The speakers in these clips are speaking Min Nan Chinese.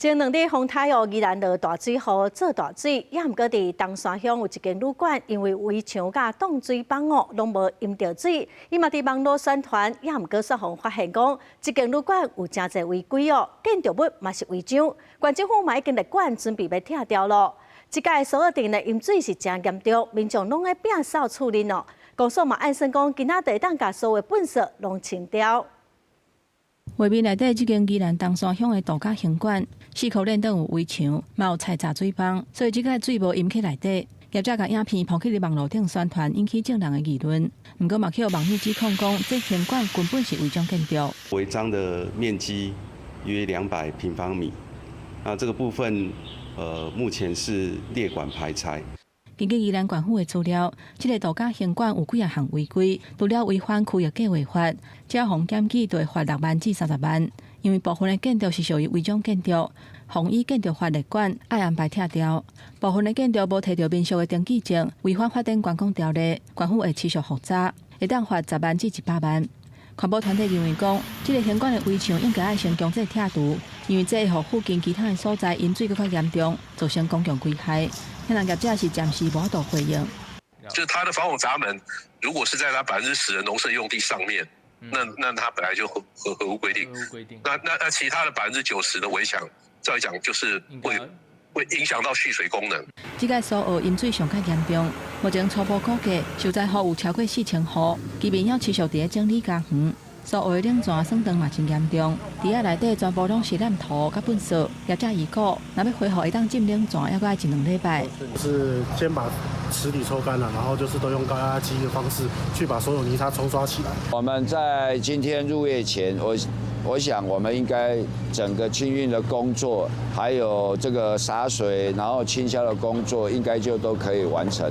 前兩日風颱哦，宜蘭落大水雨做大水，也毋過佇東山鄉有一間旅館，因為圍牆佮擋水板哦，攏無淹著水。伊嘛佇網路宣傳，也毋過煞予發現講，這間旅館有誠濟違規哦，建築物嘛是違章，縣政府嘛已經列管準備欲拆掉囉。這擺蘇澳鎮的淹水是誠嚴重，民眾攏咧摒掃厝內哦。公所嘛按算講，今仔日會當共所有糞埽攏清掉。畫面內底這間宜蘭東山鄉的度假行館，四箍鏈頂有圍牆，嘛有菜閘水枋，所以這擺水無淹去內底。業者共影片 po 去佇網路頂宣傳，引起眾人的議論。毋過嘛去予網友指控講，這行館根本是違章建築。違章的面積約200平方米，那這個部分，目前是列管排拆。根據宜蘭縣府的資料，這个度假行館有幾仔項違規，除了違反區域計劃法，只要予檢舉，就會罰6萬至30萬。因為部分的建築是屬於違章建築，予依建築法列管，愛安排拆掉。部分的建築無提著民宿的登記證，違反發展觀光條例，縣府會持續復查，會當罰10萬至100萬。環保團體認為講，這个行館的圍牆應該愛先強制拆除，因為這會予附近其他的所在淹水閣較嚴重，造成公共危害。現在業者是暫時無法度回應。就是它的防洪閘門，如果是在它10%的農舍用地上面，那它本來就合乎規定。那其他的90%的圍牆，照理講就是會影響到蓄水功能。這擺蘇澳淹水上較嚴重，目前初步估計受災戶有超過4000戶，居民猶持續佇咧整理家園。蘇澳的冷泉損斷嘛真嚴重，佇遐內底全部攏是爛土佮糞埽。業者預估，若欲恢復會當浸冷泉，猶閣愛一兩禮拜。是先把池底抽乾了，然後就是都用高壓機的方式去把所有泥沙沖刷起來。我們在今天入夜前，我想我們應該整個清運的工作，還有這個灑水，然後清消的工作，應該就都可以完成。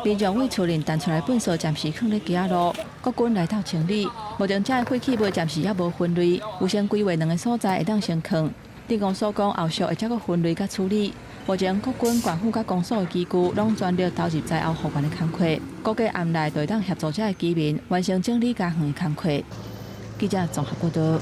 民眾對厝內彈出來糞埽暫時囥佇街仔路，國軍來鬥清理。目前這个廢棄物暫時猶無分類，有先規劃兩个所在會當先囥。鎮公所講後續會再閣分類佮處理。目前國軍、縣府佮公所的機具攏全力投入災後復原的工課，估計暗內就會當協助這个居民完成整理家園的工課。記者綜合報道。